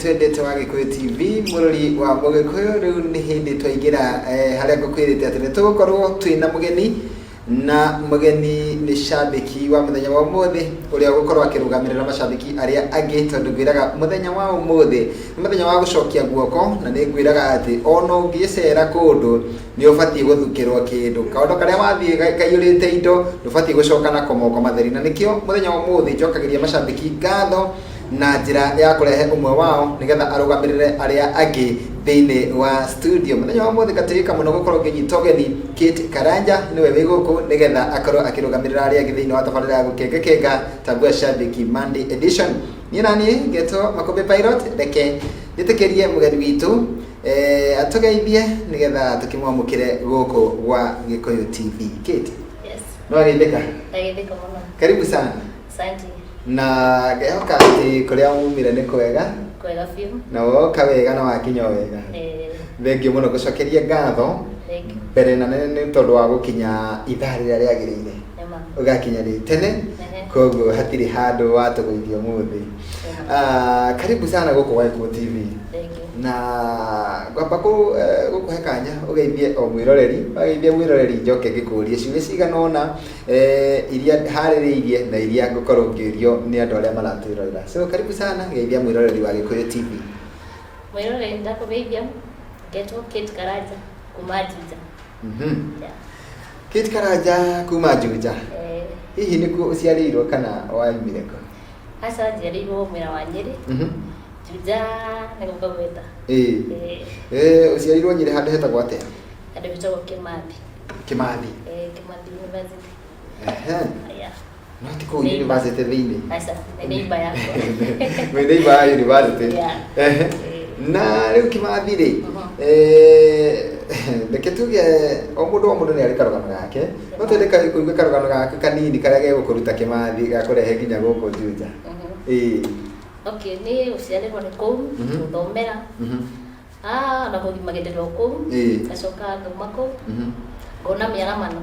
Twendete wa Gĩkũyũ TV, mũrori wa Mũgĩkũyũ. Rĩu nĩ hĩndĩ twaingĩra harĩa ngũkwĩrĩte atĩ nĩ tũgũkorwo twĩna mũgeni, na mũgeni nĩ cambĩki wa mũthenya wa ũmũthĩ ũrĩa ũgũkorwo akĩrũgamĩrĩra macambĩki arĩa angĩ, tondũ ngwĩraga mũthenya wa ũmũthĩ nĩ mũthenya wa gũcokia guoko, na nĩ ngwĩraga atĩ ona ũngĩcera kũndũ nĩ ũbatiĩ gũthukĩrwo kĩndũ, kaũndũ karĩa wathiĩ kaiyũrĩte indo ndũbatiĩ gũcoka nako moko matheri. Na nĩkĩo mũthenya wa ũmũthĩ njokagĩria macambĩki ngatho na njĩra ya kũrehe ũmwe wao nĩgetha arũgamĩrĩre arĩa angĩ thĩinĩ wa studio. Mũthenya wa ũmũthĩ ngatĩĩka mũno gũkorwo ngĩnyita ũgeni Kate Karanja, nĩwe wĩ gũkũ nĩgetha akorwo akĩrũgamĩrĩra arĩa angĩ thĩinĩ wa tabarĩra ya Gũkengakenga Tambua Shabiki Monday Edition. Niĩ na niĩ ngetwo Makũmbĩ Pilot, reke njĩtĩkĩrie mũgeni witũ atũgeithie nĩgetha tũkĩmwamũkĩre gũkũ gwa Gĩkũyũ TV. Kate? Yes. No ageithĩka? Ndageithĩka mũno. Karibu sana. Asante. Na ngehoka atĩ kũrĩa mumire nĩ kwega. Kwega biũ. Na woka wega na wakinya o wega. Thengiũ mũno gũcokeria ngatho. Thank you. Mbere na nene nĩ tondũ wa gũkinya ithaa rĩrĩa rĩagĩrĩire. Nĩma. Ũgakinya rĩ tene. Koguo hatirĩ handũ watũgũithia ũmũthĩ. Ah, karibu sana gũkũ gwa Gĩkũyũ TV. Thank you. Na ngwamba gũkũhe kanya ũgeithie o mwĩroreri, wageithia mwĩroreri njoke ngĩkũrie ciũria cigana ũna iria harĩrĩirie na iria ngũkorwo ngĩũrio nĩ andũ arĩa maratwĩrorera. So karibu sana, geithia mwĩroreri wa Gĩkũyũ TV. Mwĩroreri, ndakũgeithia. Ngetwo Kate Karanja kuma Juja. Yeah. Kate Karanja kuma Juja. Hihi nĩkuo ũciarĩirwo kana waumire kũ? Aca, njiarĩirwo mwena wa Nyĩrĩ. Juja nĩ gũka gweta. Ũciarĩirwo Nyĩrĩ handũ hetagwo atĩa? Handũ hetagwo Kĩmathi. Kĩmathi. Kĩmathi University. Yeah. No ti kũu university thĩinĩ? Aca, nĩ neighbor yakwa. Mwĩ neighbor ya university. Yeah. Na rĩu Kĩmathi rĩ, reke tuge o mũndũ o mũndũ nĩ arĩ karũgano gake, no twende kũigua karũgano gaku kanini karĩa gegũkũruta Kĩmathi gakũrehe nginya gũkũ Juja. Okay, niĩ gũciarĩrwo nĩ kũu, gũthomera. Ah, na kũgimagĩrĩrwo kũu. Ngacoka ngauma kũu. Ngona mĩaramano.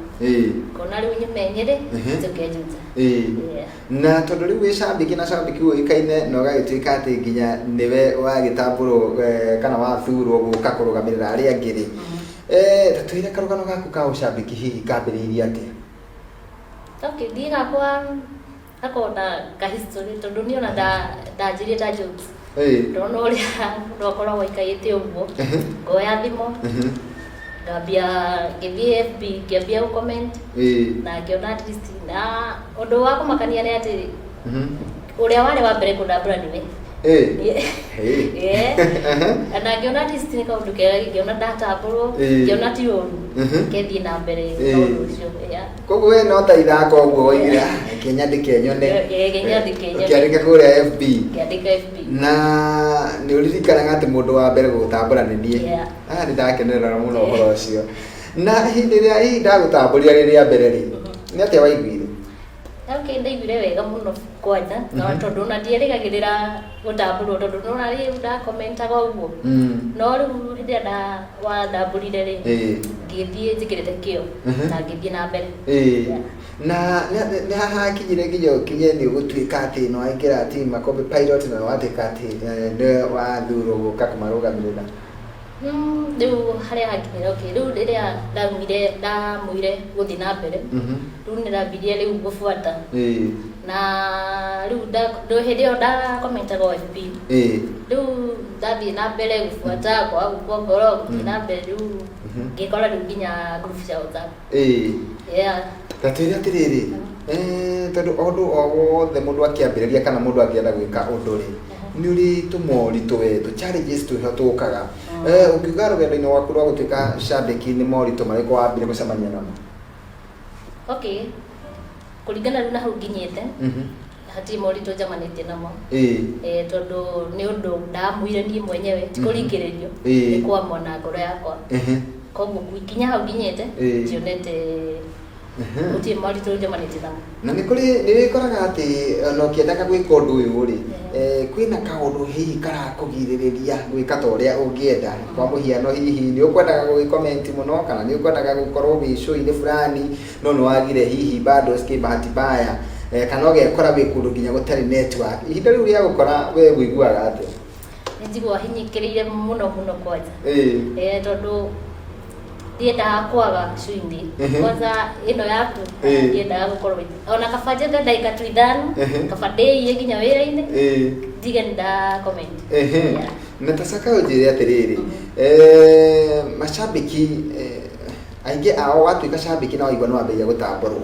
Ngona rĩu nyume Nyĩrĩ, njoke Juja. Yeah. Na tondũ rĩu wĩ cambĩki na cambĩki ũĩkaine na ũgagĩtuĩka atĩ nginya nĩwe wagĩtambũrwo kana wathurwo gũka kũrũgamĩrĩra arĩa angĩ rĩ, ta twĩre karũgano gaku ka ũcambĩki hihi kambĩrĩirie atĩa? Okay, niĩ gakwa gakoragwo na ka history tondũ niĩ ona ndanjirie ta jokes. Ndona ũrĩa mũndũ akoragwo aikarĩte ũguo, ngoya thimũ, ngambia ngĩthiĩ FB, ngĩambia gũ comment na ngĩona at least, na ũndũ wa kũmakania nĩ atĩ ũrĩa warĩ wa mbere kũndambũra nĩwe. Na ngĩona at least nĩ kaũndũ kega, ngĩona ndatambũrwo, ngĩona ti ũru, ngethiĩ na mbere na ũndũ ũcio. Yeah. Koguo we no ta ithako ũguo woigire, "Ah, reke nyandĩke nyone." Reke nyandĩke nyone. Ũkĩandĩka kũrĩa FB. Ngĩandĩka FB. Na nĩ ũririkanaga atĩ mũndũ wa mbere gũgũtambũra nĩ niĩ? Yeah. Ah, nĩ ndakenerera mũno ũhoro ũcio. Na hĩndĩ ĩrĩa hihi ndagũtambũrire rĩrĩa mbere rĩ, nĩ atĩa waiguire? Okay, ndaiguire wega mũno kwanja, na tondũ ona ndierĩgagĩrĩra gũtambũrwo, tondũ nona rĩu ndakomentaga ũguo. No rĩu hĩndĩ ĩrĩa wandambũrire rĩ, ngĩthiĩ njĩkĩrĩte kĩo na ngĩthiĩ na mbere. Yeah. Na nĩ hakinyire nginya ũkinye nĩ ũgũtuĩka atĩ nĩ waingĩra team Makũmbĩ Pilot na watuĩka atĩ nĩwe wathurwo gũka kũmarũgamĩrĩra? Rĩu harĩa hakinyire, okay, rĩu rĩrĩa ndaumire ndamũire gũthiĩ na mbere, rĩu nĩ ndambirie rĩu gũbuata. Na rĩu hĩndĩ ĩyo ndakomentaga o FB. Rĩu ndathiĩ na mbere gũbuata, kwaga gũkua ngoro, gũthiĩ na mbere, rĩu ngĩkora rĩu nginya group cia WhatsApp. Yeah. Ta twĩre atĩrĩrĩ, tondũ ũndũ o wothe mũndũ akĩambĩrĩria kana mũndũ angĩenda gwĩka ũndũ rĩ, nĩ ũrĩ tũmoritũ we, tũ challenges twĩho tũkaga. Ũngiuga rũgendo-inĩ rwaku rwa gũtuĩka cambĩki nĩ moritũ marĩkũ wambire gũcemania namo? Okay. Kũringana rĩu na hau nginyĩte, hatirĩ moritũ njamanĩtie namo. Tondũ nĩ ũndũ ndamũire niĩ mwenyewe, ti kũringĩrĩrio, nĩ kwamua na ngoro yakwa. Koguo nginya hau nginyĩte, ndionete gũtirĩ moritũ njamanĩtie namo. Na nĩ kũrĩ nĩ wĩkoraga atĩ ona ũkĩendaga gwĩka ũndũ ũyũ rĩ, kwĩna kaũndũ hihi karakũgirĩrĩria gwĩka ta ũrĩa ũngĩenda? Kwa mũhiano hihi nĩ ũkwendaga gũgĩ comment mũno kana nĩ ũkwendaga gũkorwo wĩ show-inĩ fulani no nĩ wagire hihi bado sikĩ bahati mbaya, kana ũgekora wĩ kũndũ nginya gũtarĩ network. Ihinda rĩu rĩa gũkora we ũiguaga atĩa? Nĩ njiguaga hinyĩkĩrĩire mũno mũno kwanja. Tondũ ndiendaga kwaga cuinĩ. Kwanza ĩno yaku ndiendaga gũkorwo ona kaba njethe ndagĩka tu 5, kaba ndĩiye nginya wĩra-inĩ, ndige nĩ nda comment. Yeah. Natasha, ũnjĩre atĩrĩrĩ, macambĩki aingĩ ao, watuĩka cambĩki na waigua nĩ wambĩrĩria gũtambũrwo,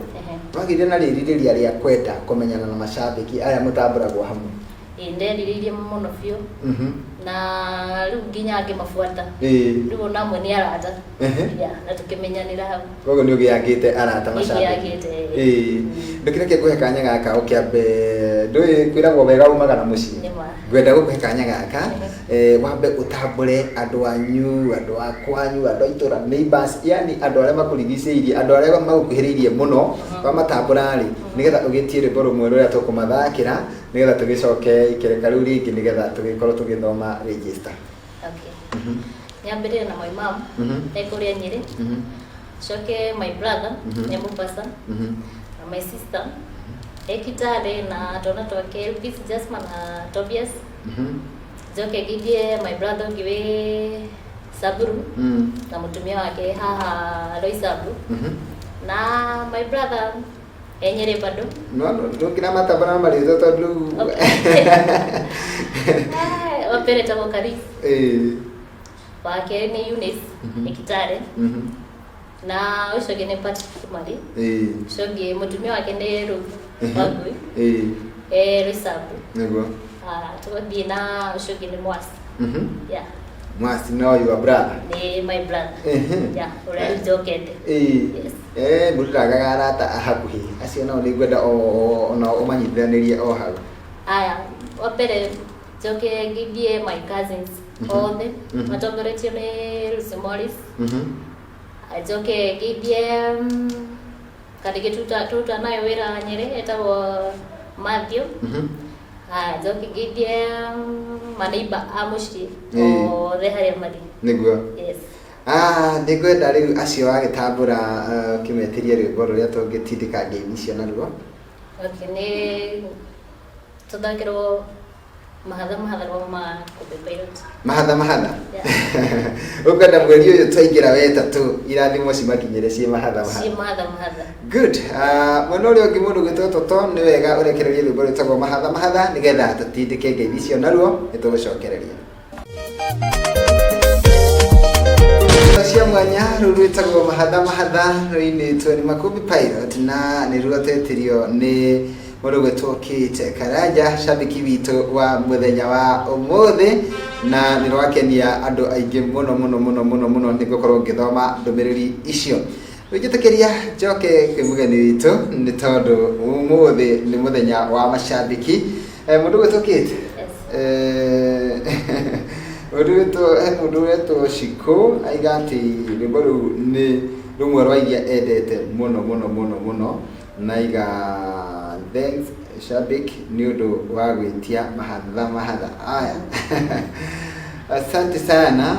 wagĩire na rĩrirĩria rĩa kwenda kũmenyana na macambĩki aya mũtambũragwo hamwe? Ĩĩ, nderirĩirie mũno biũ, na rĩu nginya ngĩmabuata. Rĩu ona amwe nĩ arata. Yeah, na tũkĩmenyanĩra hau. Koguo nĩ ũgĩangĩte arata macambĩki? Nĩngĩangĩte. Ndũkĩreke ngũhe kanya gaka ũkĩambe, ndũĩ kwĩragwo wega umaga na mũciĩ. Nĩ ma. Ngwenda gũkũhe kanya gaka wambe ũtambũre andũ anyu, andũ a kwanyu, andũ a itũra, neighbors, yani andũ arĩa makũrigicĩirie, andũ arĩa magũkuhĩrĩirie mũno. Wamatambũra rĩ, nĩgetha ũgĩtie rwĩmbo rũmwe rũrĩa tũkũmathakĩra, nĩgetha tũgĩcoke ikereka rĩu rĩngĩ, nĩgetha tũgĩkorwo tũgĩthoma register. Okay. Nyambĩrĩre na my mom, e kũrĩa Nyĩrĩ. Coke my brother, e Mombasa, na my sister e Kitale na twana twake Elvis, Jasmine na Tobias. Njoke ngeithie my brother ũngĩ wĩ Samburu na mũtumia wake haha Roysambu, na my brother e Nyĩrĩ bado. No ndũngĩramatambũra na marĩtwa tondũ rĩu Wa mbere etagwo Karis, wa kerĩ nĩ Eunice e Kitale, na ũcio ũngĩ nĩ Patrick Mari. Ũcio ũngĩ mũtumia wake nĩ Ruth Wangui, e Roysambu. Ah, tũgathiĩ na ũcio ũngĩ nĩ Mwasi. Yeah. Mwasi no your brother? Nĩ my brother. Yeah, ũrĩa rĩu njokete. Yes. Mũndũ ndagaga arata a hakuhĩ, acio nao nĩ ngwenda onao ũmanyitithanĩrie o hau. Aya, wa mbere njoke ngeithie my cousins othe matongoretio nĩ Lucy Morris. Njoke ngeithie karĩngĩ tuta nayo wĩra Nyĩrĩ etagwo Matthew. Aya, njoke ngeithie maneiba a mũciĩ othe harĩa marĩ. Yes. Ah, nĩ ngwenda rĩu acio wagĩtambũra ũkĩmetĩrie rwĩmbo rũrĩa tũngĩtindĩka ngeithi icio naruo. Okay, nĩ tũthakĩrwo Mahatha Mahatha rwa Makũmbĩ Pilot. Mahatha Mahatha? Yeah. Ũkwenda mweri ũyũ twaingĩra wetatũ irathimo cimakinyĩre ciĩ mahatha mahatha? Ciĩ mahatha mahatha. Good. Mwena ũrĩa ũngĩ, mũndũ gwĩtwo Toto, nĩ wega ũrekererie rwĩmbo rwĩtagwo Mahatha Mahatha, nĩgetha tũtindĩke ngeithi icio naruo. Nĩ tũgũcokereria cia mwanya. Rũu rwĩtagwo Mahatha Mahatha, rũinĩtwo nĩ Makumbi Pilot na nĩ ruotetirio nĩ mũndũ gwĩtwo Kate Karanja, shabiki witũ wa mũthenya wa ũmũthĩ, na nĩ rwakenia andũ aingĩ mũno mũno mũno mũno mũno nĩ gũkorwo ngĩthoma ndũmĩrĩri icio. Rĩu njoke kwĩ mũgeni witũ, nĩ tondũ ũmũthĩ nĩ mũthenya wa macambĩki. Mũndũ gwĩtwo Kate. Yes. Mũndũ wĩtwo, he mũndũ wetwo Shiko aiga atĩ rwĩmbo rũu nĩ rũmwe rwa iria endete mũno mũno mũno mũno, na aiga thanks Shabik nĩ ũndũ wa gwĩtia Mahatha Mahatha. Aya, asante sana.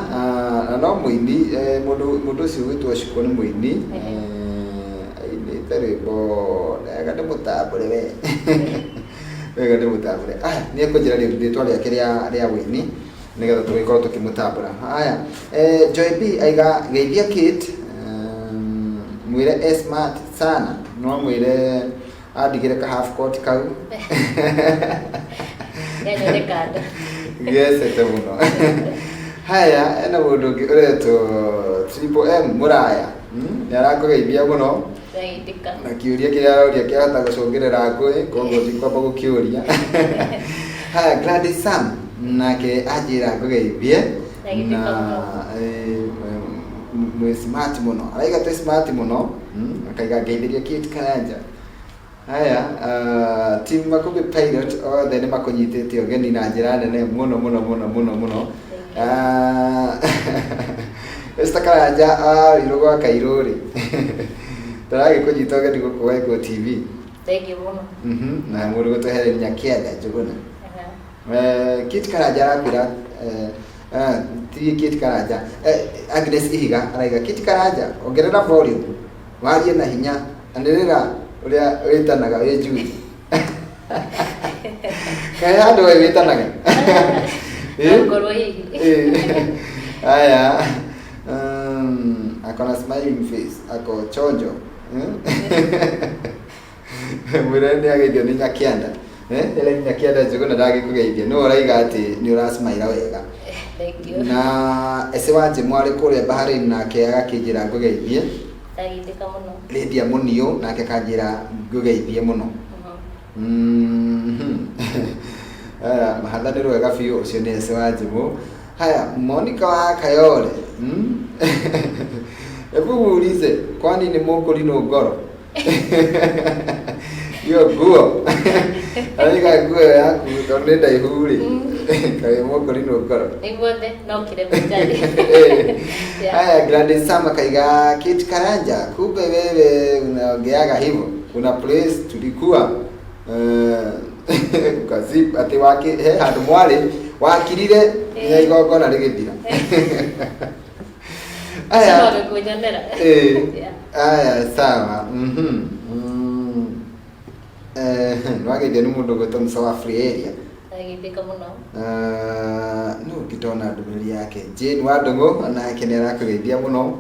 Na no mũini, mũndũ ũcio gwĩtwo Shiko nĩ mũini, ainĩte rwĩmbo wega, nĩ mũtambũre we wega, nĩ mũtambũre. Aya, nĩ ekũnjĩra rĩtwa rĩake rĩa wĩini, nĩgetha tũgĩkorwo tũkĩmũtambũra. Haya, Joy B aiga geithia Kate, mwĩre e smart sana, no mwĩre andigĩre ka half coat kau. Ganyone kando. Gecete mũno. Haya, ena mũndũ ũngĩ ũretwo Triple M Mũraya, Nĩ arakũgeithia mũno. Ndaindĩka. Na kĩũria kĩrĩa aroria kĩahota gũcũngĩrĩra ngũĩ, koguo ndikwamba gũkĩũria. Haya, Gladys Sam nake anjĩra ngũgeithie. Ndaindĩka na mũno. Mwĩ smart mũno, araiga twĩ smart mũno, akaiga ngeithĩria Kate Karanja. Haya, team Makumbi Pilot othe nĩ makũnyitĩte ũgeni na njĩra nene mũno mũno mũno mũno mũno. Mr. Karanja arirwo gwa Kairũ rĩ, tũragĩkũnyita ũgeni gũkũ gwa Eko TV. Thank you mũno. Na mũndũ gũtwehereria Nyakĩanda Njũgũna. Kate Karanja arakwĩra, ti Kate Karanja, Agnes Ihiga araiga Kate Karanja ongerera volume, warie na hinya, anĩrĩra ũrĩa wĩtanaga wĩ Judy. Kaĩ handũ we wĩtanaga? Eh? Ngorwo hihi. Eh. Haya. Ako na smiling face, ako chonjo. Mwĩre nĩ ageithio nĩ Nyakianda. Eh, Helen Nyakianda Njũgũna ndagĩkũgeithia. Nĩwe ũraiga atĩ nĩ ũracmaira wega. Thank you. Na ece wa Njimũ arĩ kũrĩa Bahrain nake agakĩnjĩra ngũgeithie. Ndageithĩka mũno. Lydia Muniũ nake akanjĩra ngũgeithie mũno. Haya, mahatha nĩ rwega biũ ũcio nĩ ece wa Njimũ. Haya, Monica wa Kayole. Hebu muulize, kwani ni mũkũrinũ ngoro? Hiyo nguo. Araiga nguo yaku tondũ nĩ ndaihu rĩ. Kaĩ mũkũrinũ ngoro. Nĩguothe no kĩremwo njarĩ. Yeah. Haya, Gladys Sama kaiga Kate Karanja, kumbe wewe unaongeaga hivyo. Kuna place tulikuwa ukazip ati waki he handu mwari wakirire nginya igongona rigithira. Aya. Ũcio no gĩkũnyonera. Eh. Yeah. Aya, sawa. Nĩwageithio nĩ mũndũ ũgwĩtwo Musa wa Free Area. Ndageithĩka mũno. No ngĩndona ndũmĩrĩri yake Jane wa Ndũng'ũ onake nĩ arakũgeithia mũno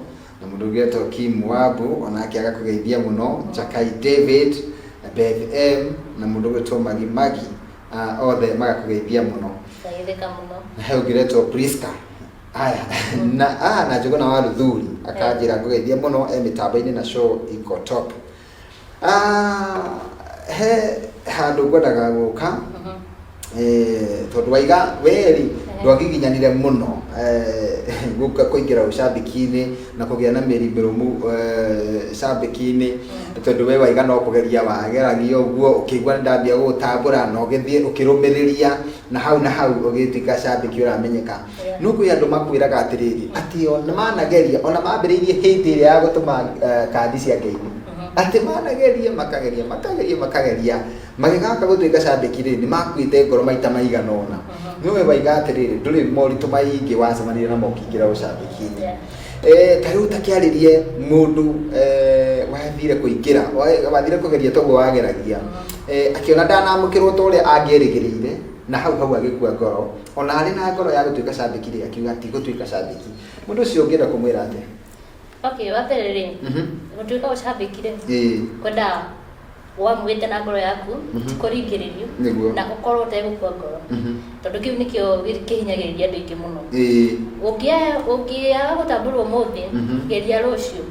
na mũndũ ũngĩ etwo Kim Wabu onake agakũgeithia mũno Jakai David Beth M na mũndũ ũgwĩtwo Magi Magi othe magakũgeithia mũno. Ndageithĩka mũno. Na he ũngĩ ũretwo Priska. Aya, na na Njũgũna wa Ruthuri akanjĩra ngũgeithia mũno e mĩtambo-inĩ na show iko top. He handũ ngwendaga gũka tondũ waiga weri ndwagiginyanire mũno gũka kũingĩra ũcambĩki-inĩ na kũgĩa na mĩri mĩrũmu cambĩki-inĩ tondũ we waiga no kũgeria wageragia ũguo ũkĩigua nĩ ndambia gũgũtambũra na ũgĩthiĩ ũkĩrũmĩrĩria na hau na hau ũgĩtuĩka cambĩki ũramenyeka. Yeah. No kwĩ andũ makwĩraga atĩrĩrĩ atĩ ona manageria ona mambĩrĩirie hĩndĩ ĩrĩa ya gũtũma kandi cia ngeithi atĩ manageria makageria makageria makageria magĩgaka gũtuĩka cambĩki rĩ nĩ makuĩte ngoro maita maigana ũna. Nĩwe waiga atĩrĩrĩ ndũrĩ moritũ maingĩ wacemanirie namo ũkĩingĩra ũcambĩki-inĩ. Yeah. Ta rĩu takĩarĩrie mũndũ wathire kũingĩra wathire kũgeria toguo wageragia akĩona ndanamũkĩrwo ta ũrĩa angĩerĩgĩrĩire na hau hau agĩkua ngoro ona arĩ na ngoro ya gũtuĩka cambĩki rĩ akiuga ti gũtuĩka cambĩki mũndũ ũcio ũngĩenda kũmwĩra atĩa? Okay, wa mbere rĩ gũtuĩka ũcambĩki rĩ kwenda wamwĩte na ngoro yaku ti kũringĩrĩrio Nĩguo. na ũkorwo ũtegũkua ngoro tondũ kĩu nĩkĩo kĩhinyagĩrĩria andũ aingĩ mũno. Ũngĩaga gũtambũrwo ũmũthĩ geria rũciũ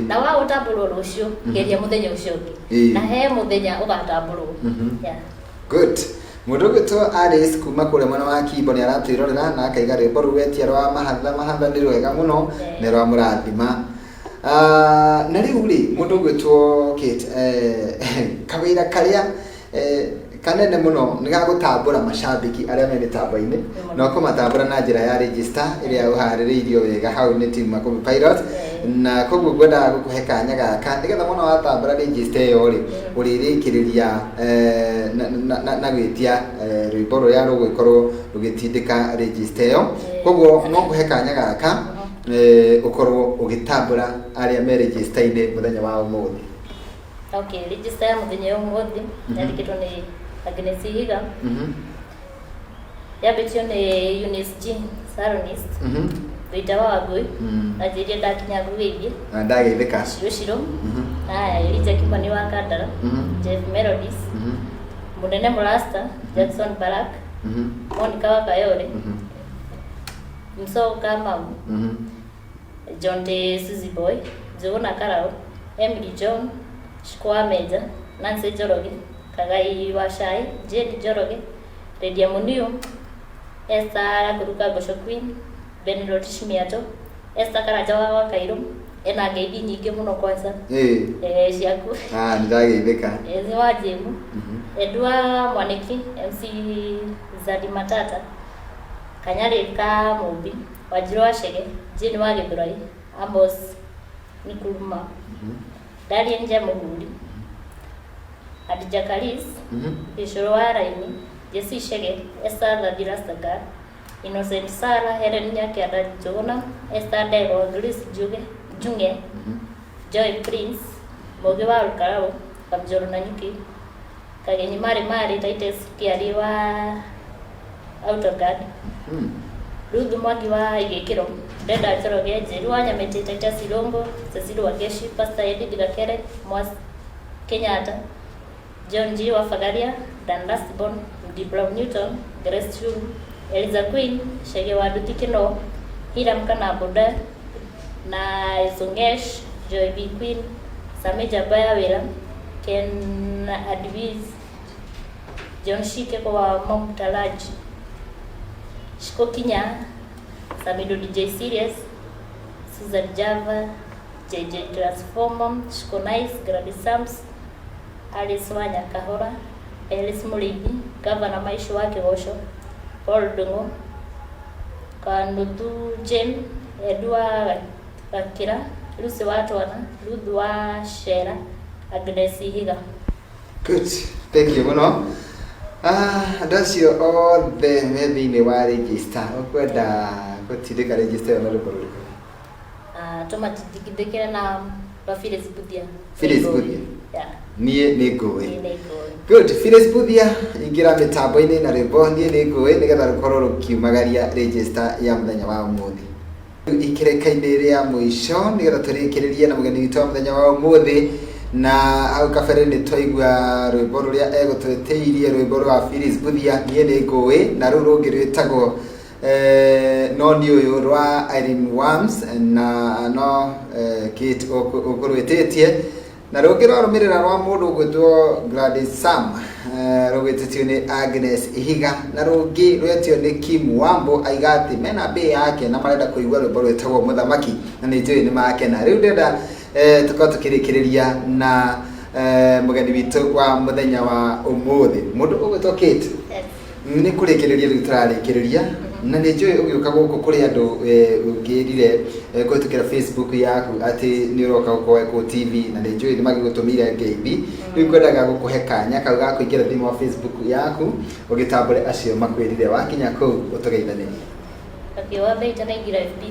na waga gũtambũrwo rũciũ geria mũthenya ũcio ũngĩ na he mũthenya ũgatambũrwo. Yeah. Good. Mũndũ ũgwĩtwo Alice kuma kũrĩa mwena wa Kimbo nĩ aratwĩrorera na akaiga rwĩmbo rũu wetia rwa mahatha mahatha nĩ rwega mũno nĩ rwa mũrathima. Na rĩu rĩ mũndũ ũgwĩtwo Kate kawĩra karĩa kanene mũno nĩ ga gũtambũra macambĩki arĩa me mĩtambo-inĩ na ũkũmatambũra na njĩra ya register ĩrĩa ũharĩrĩirio wega hau nĩ team Makũmbĩ Pilot na koguo ngwendaga gũkũhe kanya gaka nĩgetha mwana watambũra register ĩyo rĩ ũrĩrĩkĩrĩria na gwĩtia rwĩmbo rũrĩa rũgũgĩkorwo rũgĩtindĩka register ĩyo koguo no ngũhe kanya gaka ũkorwo ũgĩtambũra arĩa me register-inĩ mũthenya wa ũmũthĩ. Okay, register ya mũthenya wa ũmũthĩ yandĩkĩtwo nĩ Agnes Ihiga yambĩtio nĩ Eunice G Saronist Thuita wa Wangũi anjĩrire ndakinya ngũgeithie Na ndageithĩka. Shiro Shiro haya Elijah Kimani wa Kandara Jeff Melodies Mũnene Mũrasta Jackson Barak Monica wa Kayole Msoo Kamau John T Suzy Boy Njũgũna Karau Emily John Shiko wa Meja Nancy Njoroge Kagai wa Cai Jane Njoroge Lydia Muniu Esther Kuruka Ngosho Queen Ben Rotich Miato Esther Karanja wa Kairũ ena ngeithi nyingĩ mũno kwanza ciaku. Nĩ ndageithĩka. Ezi wa Jemu Edua Mwaniki MC Zadi Matata Kanyarĩ ka Mũmbi Wanjirũ wa Chege Jane wa Gĩthũrai Amos Nkuruma Darian Jamũhuri Hadija Karis Gĩcũrũ wa Raini Jesse Chege Esther Thathi Rastagar Innocent Sara Helen Nyakianda Njũgũna Esther Ndegwa Grace Njuge Njung'e Joy Prince Mũgĩ wa Olkarau Kamjoro Nanyuki Kagenyi Mari Mari Titus Kĩari wa Autoguard Ruth Mwangi wa Igĩkĩro, Brenda Njoroge, Njeru wa Nyamĩtĩ, Titus Irũngũ, Cecil Wangechi, Pastor Edith Gakere, Mwas Kenyatta, John G wa Bagaria, Dan Lastborn, Rudy Brown Newton, Grace Churu, Eliza Queen, Chege wa Nduti Kĩno, Hiram Kanambuda, na Isongesh, Joy B Queen, Sami Jabaya Wĩra, Ken Adviz, John Shike kwa Mom Talaji, Shiko Kinya, Samido DJ Serious, Susan Java, JJ Transformer, Shiko Nice, Gladys Sams, Alice Wanya Kahora, Alice Muriithi, Gavana Maishu wa Kĩgoco, Paul Ndung'u, Kanuthu Jane, Edu wa Gakĩra, Lucy wa Twana, Ruth wa Shera, Agnes Ihiga. Good, thank you mũno. Ah, andũ acio othe me thĩinĩ wa register, ũkwenda gũtindĩka register ĩyo na rwĩmbo rũrĩkũ? Ah, tũmatindĩkĩre na rwa Phyllis Buthia. Phyllis Buthia. Yeah. Niĩ nĩ ngũĩ. Niĩ nĩ ngũĩ. Good, Phyllis Buthia, ingĩra mĩtambo-inĩ na rwĩmbo niĩ nĩ ngũĩ nĩgetha rũkorwo rũkiumagaria register ya mũthenya wa ũmũthĩ. Ikereka-inĩ rĩa mũico nĩgetha tũrĩkĩrĩrie na mũgeni witũ wa mũthenya wa ũmũthĩ, na hau kabere nĩ twaigua rwĩmbo rũrĩa egũtwĩtĩirie, rwĩmbo rwa Phyllis Buthia niĩ nĩ ngũĩ, na rũu rũngĩ rwĩtagwo no nĩ ũyũ rwa Irene Wams, na no Kate ũkũrwĩtĩtie, na rũngĩ rwarũmĩrĩra rwa mũndũ ũgwĩtwo Gladys Sam, rũgwĩtĩtio nĩ Agnes Ihiga, na rũngĩ rwetio nĩ Kim Wambo, aiga atĩ mena mbĩ yake na marenda kũigua rwĩmbo rwĩtagwo Mũthamaki, na nĩ njũĩ nĩ makena. Rĩu ndĩrenda tũkorwo tũkĩrĩkĩrĩria na mũgeni witũ wa mũthenya wa ũmũthĩ, mũndũ ũgwĩtwo Kate. Yes. Nĩ kũrĩkĩrĩria rĩu tũrarĩkĩrĩria, na nĩ njũĩ ũgĩũka gũkũ kũrĩ andũ ũngĩrire kũhĩtũkĩra Facebook yaku atĩ nĩ ũroka gũkũ Gĩkũyũ TV, na nĩ njũĩ nĩ magĩgũtũmĩire ngeithi. Rĩu ngwendaga gũkũhe kanya kau ga kũingĩra thĩinĩ wa Facebook yaku ũgĩtambũre acio makwĩrire wakinya kũu ũtũgeithanĩrie. Okay, wa mbere itanaingĩra FB,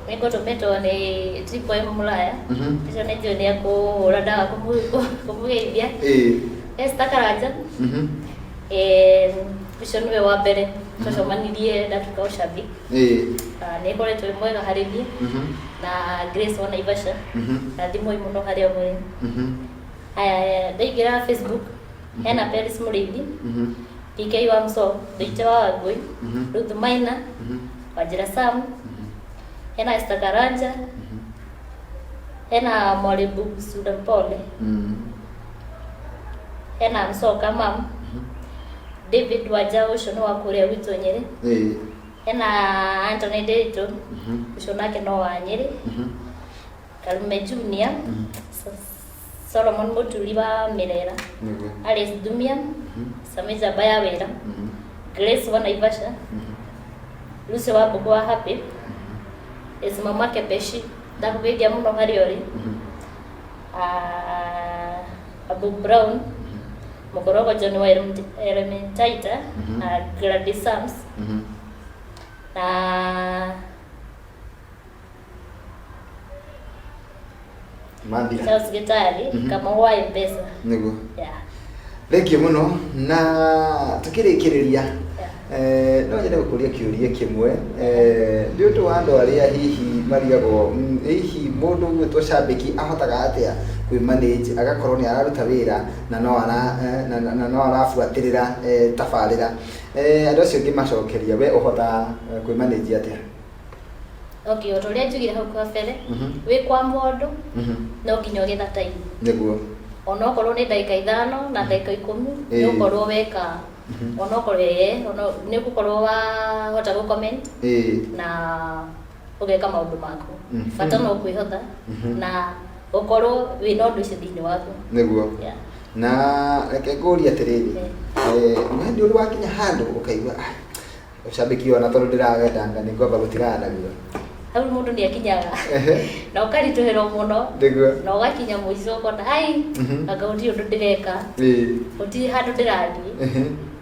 nĩngũtũmĩtwo nĩ Triple M Mũraya. Ũcio nĩ njũĩ nĩ ekũhũra ndawa kũmũgeithia. Esther Karanja. Ũcio nĩwe wa mbere twacemanirie ndatuĩka ũcabiki. Nĩ ĩkoretwo ĩ mwega harĩ niĩ na Grace wa Naivasha. Na thimũ mũno harĩa mũrĩ. Haya, ndaingĩra Facebook hena Peris Mũrĩithi, PK wa Mso, Ndũite wa Wangũi, Ruth Maina, Wanjĩra Sam, hena Esther Karanja, hena Mwalimu Sudan Pole, hena Msoka Mam, David Wanja ũcio nĩ wa kũrĩa gwitũ Nyĩrĩ, hena Anthony Ndiritu, ũcio nake no wa Nyĩrĩ, Karume Junior, Solomon Mũturi wa Mĩrera, Alice Dumia, Samija Baya Wĩra, Grace wa Naivasha, Lucy wa Mbũgũ wa Happy, Esma Kepeshi, ndakũgeithia mũno harĩa ũrĩ. Ah, Abu Brown, Mũkorogo John wa Elementaita, na Gladys Sams, na Mathira. Charles Gitari, Kamau wa M-Pesa. Nĩguo. Yeah. Thank you mũno, na tũkĩrĩkĩrĩria, no nyende gũkũria kĩũria kĩmwe, nĩ ũndũ wa andũ arĩa hihi marigagwo, hihi mũndũ ũgwĩtwo cambĩki ahotaga atĩa kwĩ manage agakorwo nĩ araruta wĩra na no ara na no arabuatĩrĩra tabarĩra, andũ acio ngĩmacokeria, we ũhotaga kwĩ manage atĩa? Okay, o ta ũrĩa njugire hau kabere, wĩ kwa mũndũ no nginya ũgĩetha time. Onokorwo nĩ ndagĩka 5 na ndagĩka 10, nĩ ũkorwo weka, onokorwo ono nĩ ũgũkorwo wahota gũ comment na ũgeka maũndũ maku. Bata no kwĩhotha na ũkorwo wĩna ũndũ ũcio thĩinĩ waku. Yeah. Na reke ngũrie atĩrĩrĩ, we nĩ ũrĩ wakinya handũ ũkaigua, "Ah, ũcambĩki ona tondũ ndĩrawendanga nĩ ngwamba gũtigana naguo"? Hau mũndũ nĩ akinyaga na ũkaritũhĩrwo mũno na ũgakinya mũico ũkona ai, anga gũtirĩ ũndũ ndĩreka, gũtirĩ handũ ndĩrathiĩ.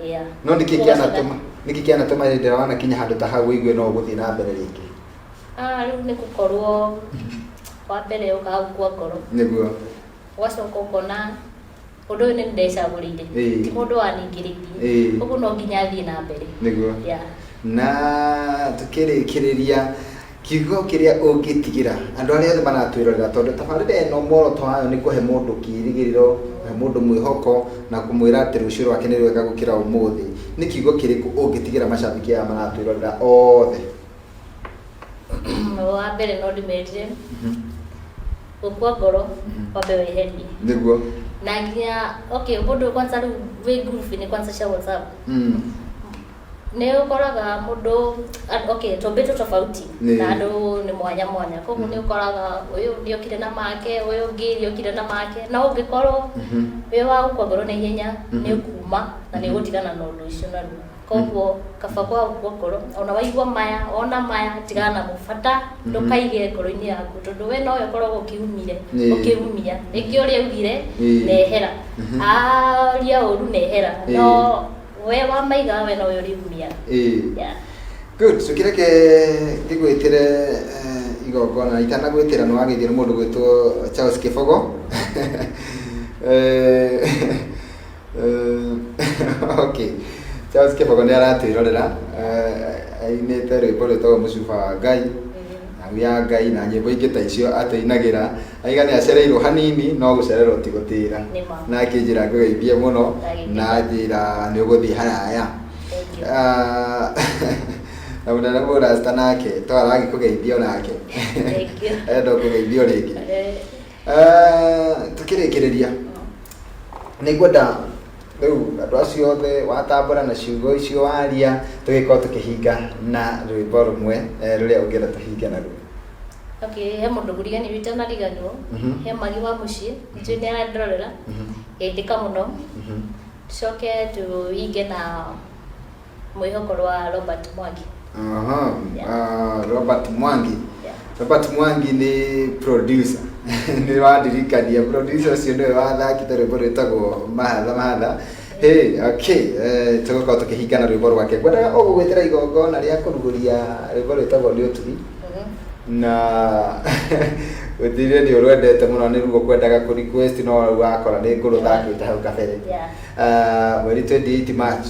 Yeah. No nĩkĩ kĩanatũma, nĩkĩ kĩanatũma hĩndĩ ĩrĩa wanakinya handũ ta hau ũigue no ũgũthiĩ na mbere rĩngĩ? Ah, rĩu nĩ gũkorwo wa mbere ũkaga gũkua ngoro. Ũgacoka ũkona Ũndũ ũyũ nĩ ndecagũrĩire, ti mũndũ waningĩrĩirie, ũguo no nginya thiĩ na mbere. Nĩguo. Yeah. Na tukĩrĩkĩrĩria, kiugo kĩrĩa ũngĩtigĩra andũ arĩa othe maratwĩrorera, tondũ tabarĩra ĩno muoroto wayo nĩ kũhe mũndũ kĩĩrĩgĩrĩro, kũhe mũndũ mwĩhoko na kũmwĩra atĩ rũciũ rwake nĩ rwega gũkĩra ũmũthĩ, nĩ kiugo kĩrĩkũ ũngĩtigĩra macambĩki aya maratwĩrorera othe? Wa mbere no ndĩmerire gũkua ngoro wambe weherie. Na nginya, okay, mũndũ kwanza rĩu wĩ group-inĩ kwanza cia WhatsApp, nĩ ũkoraga mũndũ okay, tũmbĩtwo tofauti na andũ nĩ mwanya mwanya, koguo nĩ ũkoraga ũyũ nĩ okire na make, ũyũ ũngĩ nĩ okire na make, no ũngĩkorwo wĩ wa gũkua ngoro na ihenya, nĩ ũkuma na nĩ ũgũtigana na ũndũ ũcio narua. Koguo kaba kwa gũkua ngoro, ona waigua maya, wona maya, tigana namo, bata ndũkaige ngoro-inĩ yaku, tondũ we nowe ũkoragwo ũkĩumire, ũkĩumia rĩngĩ ũrĩa augire, nehera, aria ũru, nehera, no we wamaiga, we nowe ũrĩumia. Yeah. Good, tukireke ngĩgwĩtĩre igongona, na itanagwĩtĩra nĩ wagĩthio nĩ mũndũ gwĩtwo Charles Kĩbogo. Okay. Charles Kĩbogo nĩ aratwĩrorera, ainĩte rwĩmbo rwĩtagwo Mũcuba wa Ngai, Nau ya Ngai na nyĩmbo ingĩ ta icio atũinagĩra. Aiga nĩ acereirwo hanini no gũcererwo ti gũtĩra. Nĩ ma. Na akĩnjĩra ngũgeithie mũno na anjĩra nĩ ũgũthiĩ haraya. Thank you. Ah, na mũnene mũrasta nake to aragĩkũgeithia onake. Thank you. Enda kũgeithio rĩngĩ. Tukĩrĩkĩrĩria, nĩ ngwenda rĩu andũ acio othe watambũra na ciugo icio waria, tũgĩkorwo tũkĩhinga na rwĩmbo rũmwe rũrĩa ũngĩenda tũhinge naruo. Okay, he mũndũ ngũriganĩrwo itanariganĩrwo. He magi wa mũciĩ, njũĩ nĩ arandorera, geithĩka mũno. Tucoke tũhinge na mwĩhoko rwa Robert Mwangi. Aha, Yeah. ah, Robert Mwangi. Yeah. Robert Mwangi nĩ producer. Nĩ wandirikania producer ũcio nĩwe wathakĩte rwĩmbo rwĩtagwo Mahatha Mahatha. Hey, okay, tũgũkorwo tũkĩhinga na rwĩmbo rwake. Ngwendaga ũgũgwĩtĩra igongona rĩa kũrugũria rwĩmbo rwĩtagwo Nĩ Ũtugi. Na gũtirĩ nĩ ũrwendete mũno, nĩ ruo kwendaga kũ request, no rĩu wakora nĩ ngũrũthakĩte hau kabere. Ah, mweri 28 March,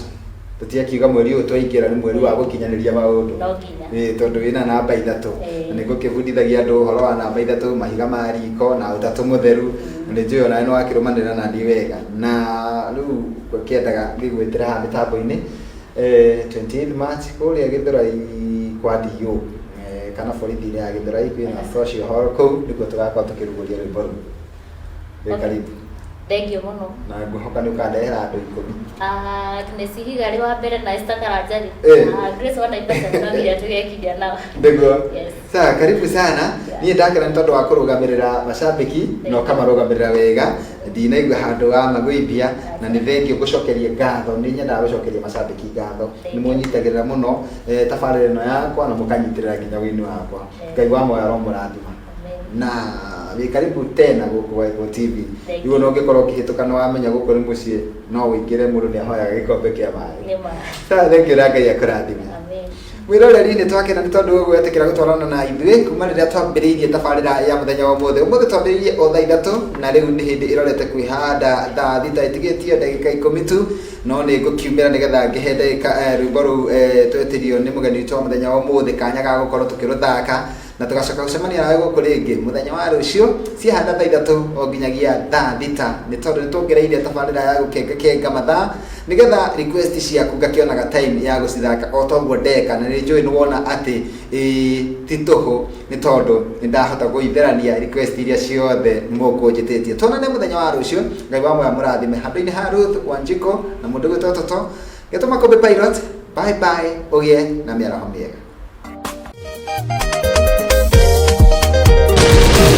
tũtiakiuga mweri ũyũ twaingĩra nĩ mweri wa gũkinyanĩria maũndũ. No nginya. Ĩĩ, tondũ wĩna namba 3. Na nĩ ngũkĩbundithagia andũ ũhoro wa namba 3, mahiga ma riko na ũtatũ mũtheru. Na nĩ njũĩ onawe nĩ wakĩrũmanĩrĩra na niĩ wega, na rĩu ngũkĩendaga ngĩgwĩtĩra haha mĩtambo-inĩ, 28 March kũrĩa Gĩthũrai kwa DO, kana borithi-inĩ ya Gĩthũrai kwĩna social hall, kũu nĩkuo tũgakorwo tũkĩrugũria rwĩmbo rũu. Wĩ karibu. Thank you mũno. Na ngwĩhoka nĩ ũkandehera andũ 10. Ah, Agnes Ihiga rĩ wa mbere na Esther Karanjari. Ah, Grace wa Naivasha no nginya tũgekinya nao. Nĩguo. Yes. Sawa, karibu sana. Niĩ ndakena nĩ tondũ wa kũrũgamĩrĩra macambĩki na ũkamarũgamĩrĩra wega, ndinaigua handũ wa magũithia, na nĩ thengio gũcokeria ngatho. Nĩ nyendaga gũcokeria macambĩki ngatho, nĩ mũnyitagĩrĩra mũno tabarĩra ĩno yakwa na mũkanyitĩrĩra nginya wĩini wakwa. Ngai wa moyo aromũrathima. Amen. Na wĩ karibu tena gũkũ Waigũ TV. Thank Rĩu ona ũngĩkorwo ũkĩhĩtũka nĩ wamenya gũkũ nĩ mũciĩ, no ũingĩre, mũndũ nĩ ahoyaga gĩkombe kĩa maĩ. Nĩ ma. Sawa, thank you na Ngai akũrathime. Amen. Mwĩroreri, nĩ twakena nĩ tondũ gwetĩkĩra gũtwarana na ithuĩ kuma rĩrĩa twambĩrĩirie tabarĩra ya mũthenya wa ũmũthĩ. Ũmũthĩ twambĩrĩirie o thaa 3, na rĩu nĩ hĩndĩ ĩrorete kwĩhanda thaa 6 ĩtigĩtio ndagĩka 10 tu, no nĩ ngũkiumĩra nĩgetha ngĩhe ndagĩka, rwĩmbo rũu, twetirio nĩ mũgeni witũ wa mũthenya wa ũmũthĩ kanya ga gũkorwo tũkĩrũthaka, na tũgacoka gũcemania nawe gũkũ rĩngĩ mũthenya wa rũciũ ciahanda thaa 3 o nginyagia thaa 6, nĩ tondũ nĩ tuongereire tabarĩra ya gũkengakenga mathaa nĩgetha request ciaku ngakĩonaga time ya gũcithaka o toguo ndeka, na nĩ njũĩ nĩ wona atĩ ĩĩ ti tũhũ, nĩ tondũ nĩ ndahota gũitherania request iria ciothe mũkũnjĩtĩtie. Tuonane mũthenya wa rũciũ, Ngai wa moya mũrathime. Handũ-inĩ ha Ruth Wanjiko na mũndũ gwĩtwo Toto Gĩtũma Kũmbĩ Pilot, bye bye, ũgĩe na mĩaraho mĩega.